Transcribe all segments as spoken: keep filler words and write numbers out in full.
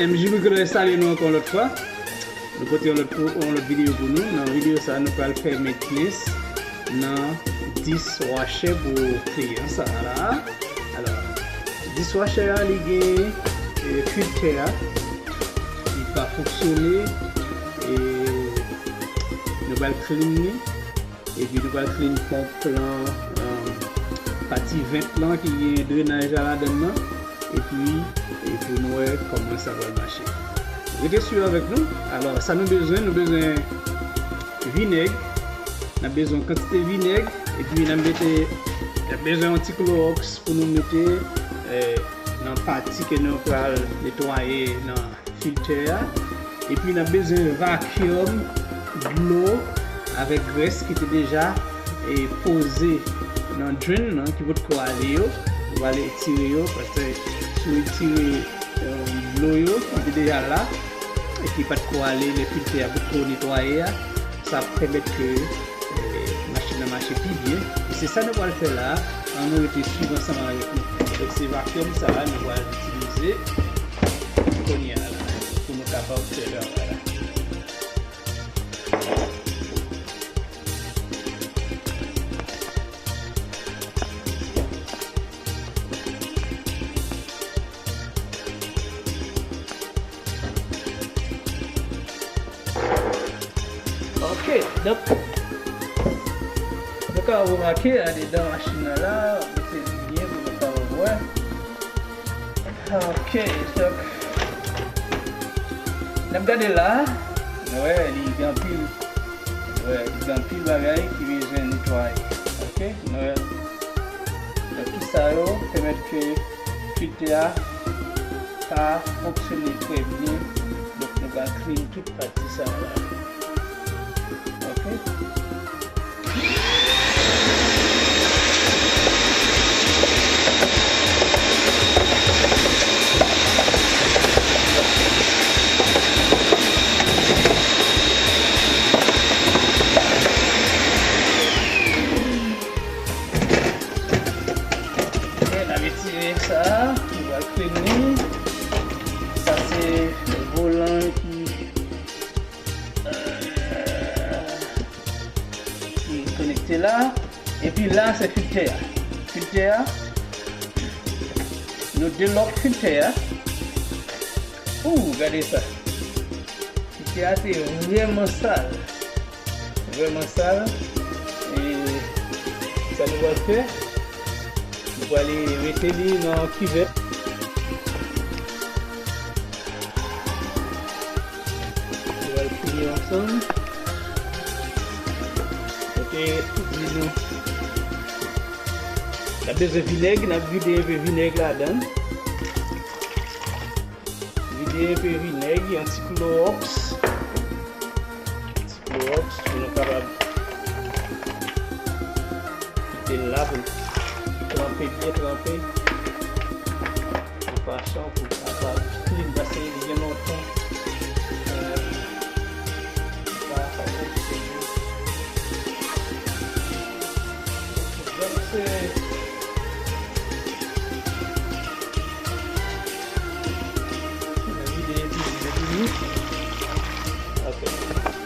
M J Bricoleur salye nou ankò yon lòt fwa. Nou pote yon lòt, yon lòt videyo pou nou. Nan videyo sa, nou pral fè mentnans nan dishwasher pou kliyan sa la. Alò, dishwasher a, li gen, e, filtè a. Li pa fonksyone. E nou pral clean li. Epi nou pral clean ponp lan, um, pati vent lan ki gen drenaj la ladann nan. Epi, epi nou wè kòman sa pral mache. Rete swiv avèk nou. Alò, sa nou bezwen, nou bezwen vinèg. N ap bezwen yon kantite vinèg. Epi n ap mete, n ap bezwen yon ti klowòks pou nou mete, eh, nan pati ke nou pral netwaye nan filtè a. Epi n ap bezwen vacuum dlo avèk grès ki te deja, e, poze nan drain nan ki potko ale yo. Nou pral etire yo, paske si w etire, e, dlo yo ki te deja la e ki potko ale lè filtè a potko netwaye a, sa ap pèmèt ke, e, machin nan mache pi byen. E se sa nou pral fè la a. An nou rete swiv ansanm avèk nou. Donk, se vacuum sa a nou pral itilize kounye a la, pou nou kapab fè travay la. Ok, donk, nou ka remake andedan machin nan la, mete li byen pou nou kapab wè. Ok, donk, n ap gade la, nou wè, li gen anpil, nou wè, li gen anpil bagay ki bezwen netwaye. Ok, nou wè, donk, tout sa yo pèmèt ke filtè a pa fonksyone trè byen. Donk, nou pral clean tout pati sa la. Ok. Ok, n ap etire sa, nou pral clean li. Sa se volan ki, euh, ki konekte la. Epi la, se filtè a. Filtè a, nou delòk filtè a. Ou, gade sa. Filtè a te vrèman sal. Vrèman sal. E sa nou pral fè, nou pral mete li nan kivèt. Nou pral fini ansanm. Ok, di nou. N ap bezwen vinèg, n ap vide enpe vinèg ladan. Vide enpe vinèg, yon ti klowòks. Ti klowòks pou nou kapab kite l la pou l tranpe, byen tranpe. Yon fason pou l kapab clean, paske li gen lontan, eh, li pa fè. Donk, se Ok.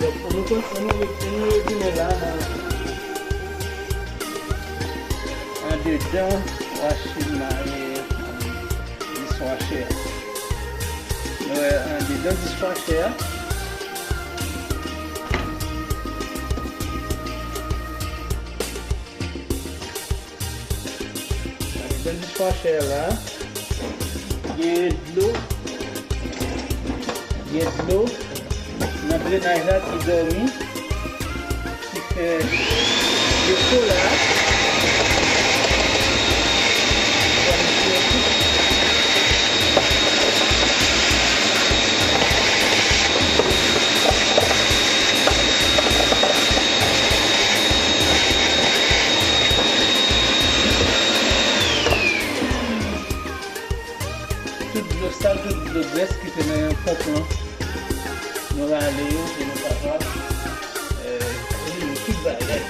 Donk, pou nou kontinye, pou nou retounen la nan, andedan machin la, e, dishwasher a. Nou wè andedan dishwasher a. Andedan dishwasher la, gen dlo, gen dlo nan drenaj la ki dòmi, ki fè defo la. Tout dlo sal, tout dlo grès ki te nan ponp lan, nou rale yo pou nou kapab, eh, clean tout bagay.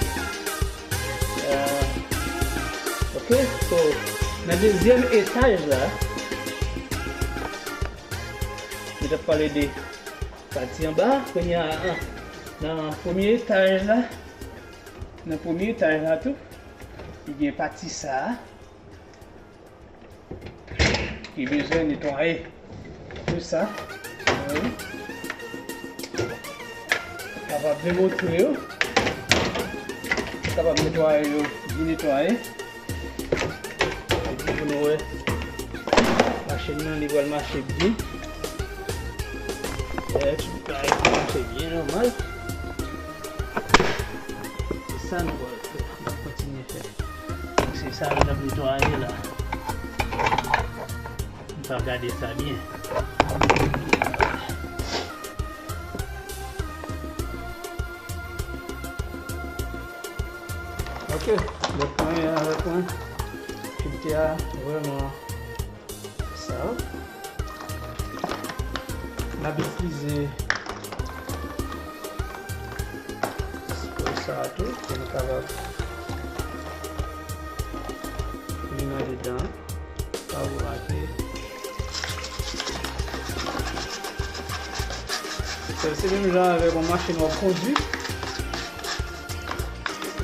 Eh, ok, so, nan dezyèm etaj la, T ap pale de pati anba, kounye a, an, nan premye etaj la, nan premye etaj la tou, li gen pati sa a. Ki bezwen netwaye. Tou sa. Wi. Kapab demontre yo. Kapab netwaye yo. Byen netwaye. Epi pou nou wè. Machin nan, li pral mache byen. Dayè, tout bagay pou mache byen nòmal. Se sa nou pral fè. N ap kontinye fè. Donk, se sa nou t ap netwaye la. Nou pral gade sa byen. Ok, lòt mwen avèk mwen. Filte a vrèman sa. N ap itilize spray sa a tou pou nou kapab li nan dedan. Sa ou remake. Se, se menm jan avèk yon machin w ap kondwi.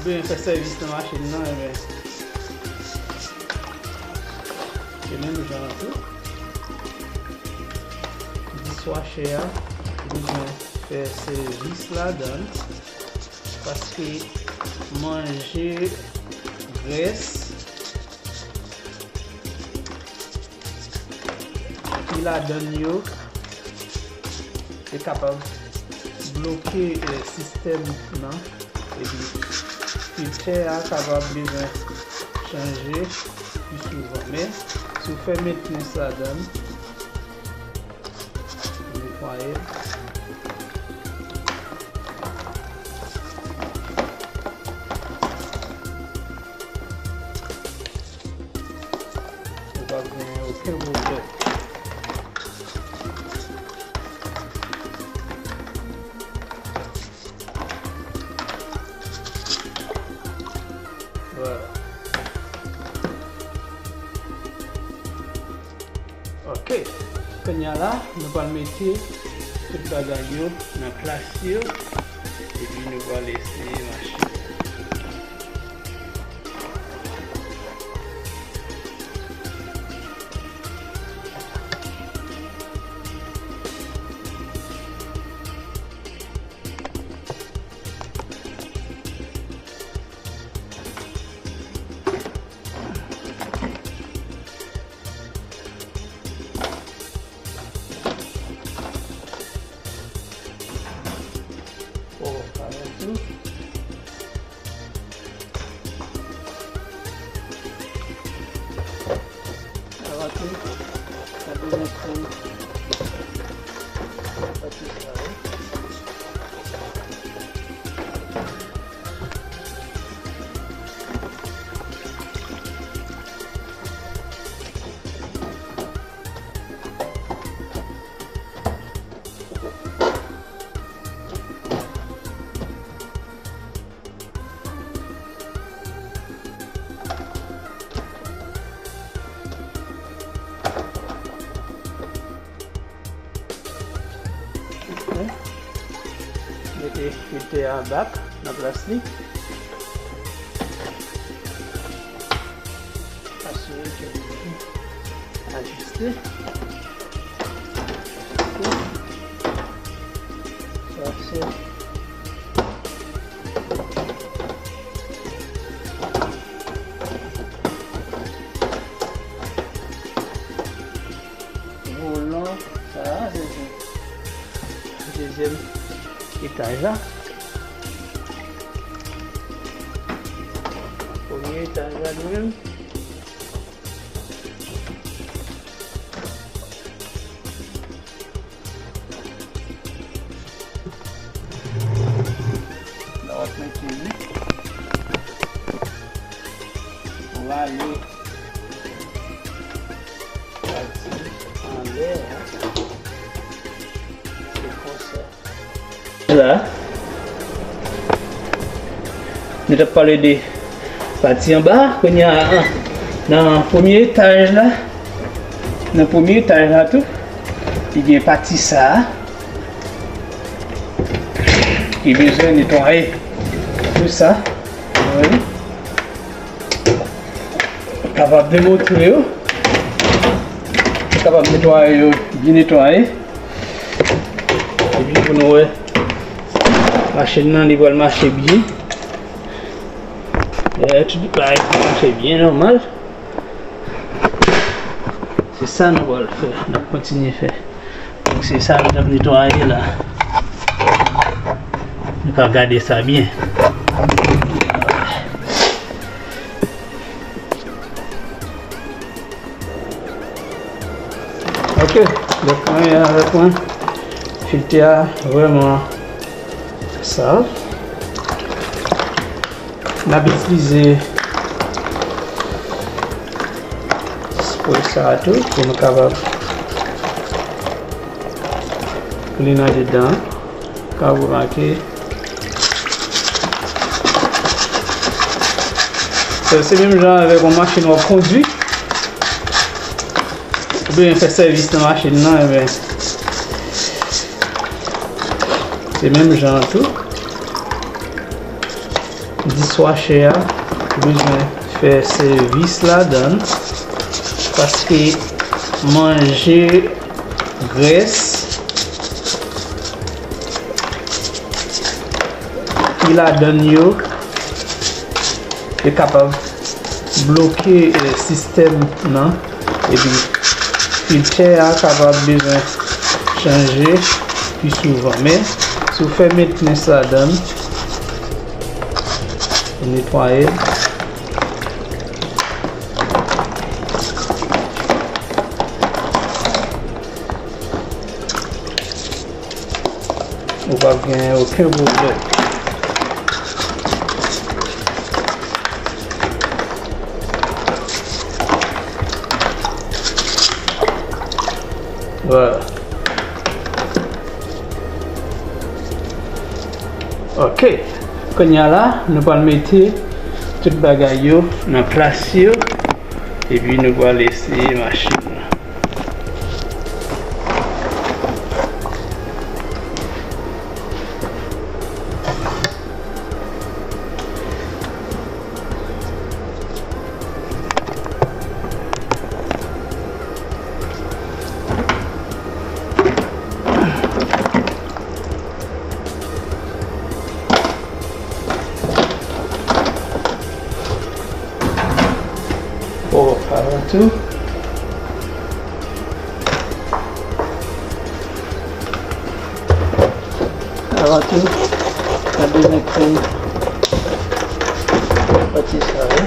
Oubyen fè sèvis nan machin nan, enben, se menm jan an tou. Dishwasher a, li bezwen fè sèvis ladan l, paske manje, grès, ki ladan l yo, e kapab bloke, eh, sistèm nan, epi filtè a kapab bezwen chanje pi souvan. Men, si w fè mentnans ladan l, netwaye l, ou p ap gen okenn pwoblèm. Vwala. Ok. Kounye a la, nou pral mete tout bagay yo nan plas yo. Epi nou pral eseye mache. Bon, pa non plis. Sa va tou. Sa bezwen pran. Sa tou sa, wi. Mete filtè a back nan plas li. Asire ke li byen ajiste. Sa se volan sa, se, se dezyèm etaj la. Premye etaj la li menm. Lòt mete li. Rale pati anlè a. Se konsa. La, nou t ap pale de pati anba, kounye a, an, nan premye etaj la, nan premye etaj la tou, Li gen pati sa a ki bezwen netwaye. Tout sa, wi. Kapab demontre yo. Kapab netwaye yo, byen netwaye. Epi pou nou wè machin nan, li pral mache byen. Lè tout bagay mache byen nòmal. Se sa nou pral fè, n ap kontinye fè. Donk se sa nou t ap netwaye la. Nou ka gade sa byen. Ok, donk mwen avèk mwen, filtè a vrèman sal. N ap itilize spray sa a tou pou nou kapab li nan dedan. Ka remake. Se, se menm jan avèk yon machin w ap kondui. Oubyen fè sèvis nan machin nan, enben, se menm jan an tou. Dishwasher a bezwen fè sèvis ladan l, paske manje, grès ki ladan l yo, yo kapab bloke, eh, sistèm nan, epi filtè a kapab bezwen chanje pi souvan. Men, si w fè mentnans ladan l, ou netwaye l, ou p ap gen okenn pwoblèm. Vwala. Ok. Kounye a la, nou pral mete tout bagay yo nan plas yo. Epi nou pral eseye machin nan. Pwòp avan tou. Avan tou, n ap dezenfekte pati sa yo.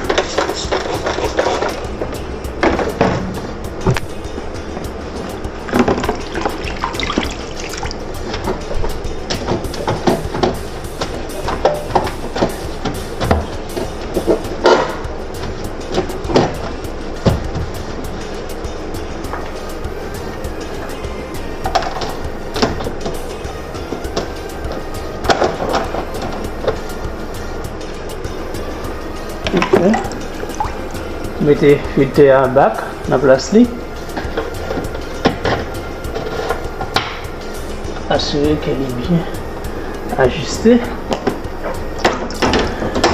Ok. Mete filtè a back nan plas li. Asire ke li byen ajiste.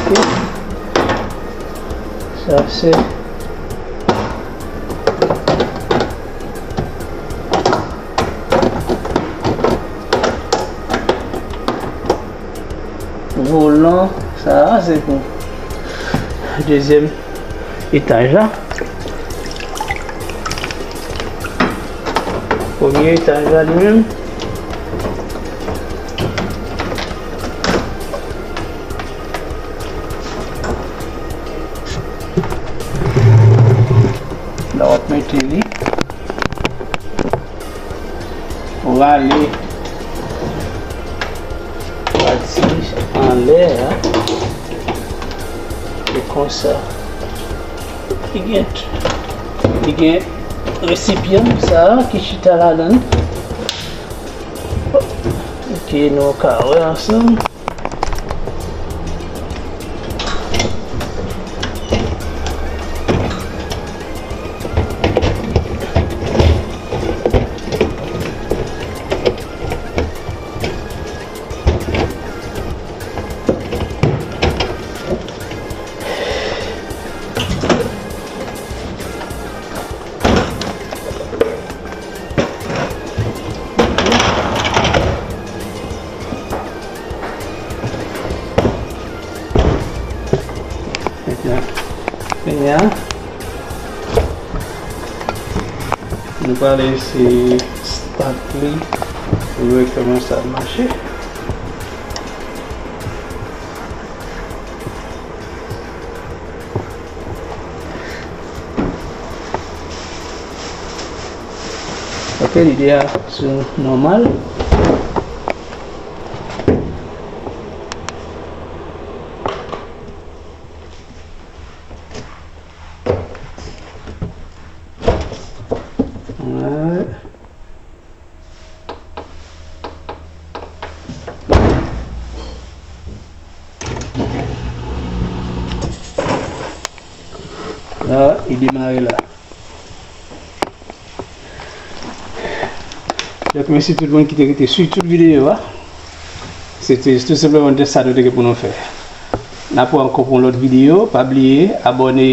Ok. Sa se volan, sa a se pou dezyèm etaj la. Premye etaj la li menm. La w ap mete li. Rale pati anlè a. E konsa. Li gen, li gen resipyan sa a ki chita ladan l. Ok, nou ka wè ansanm. Nou prale eseye start li pou nou wè kòman sa ap mache. Ok, li deja sou nòmal. Alright. La, li demare la. Donk, mèsi tout moun ki te rete swiv tout videyo a. Se te tou senpleman de sa nou te gen pou nou fè. N ap wè ankò pou yon lòt videyo. Pa bliye abòne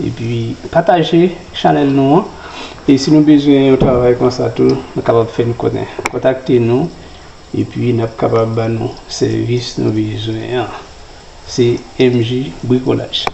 epi pataje chanèl nou an. E si nou bezwen yon travay konsa tou, nou kapab fè n konnen. Kontakte nou epi n ap kapab ba nou sèvis nou bezwen an. Se M J Bricolage.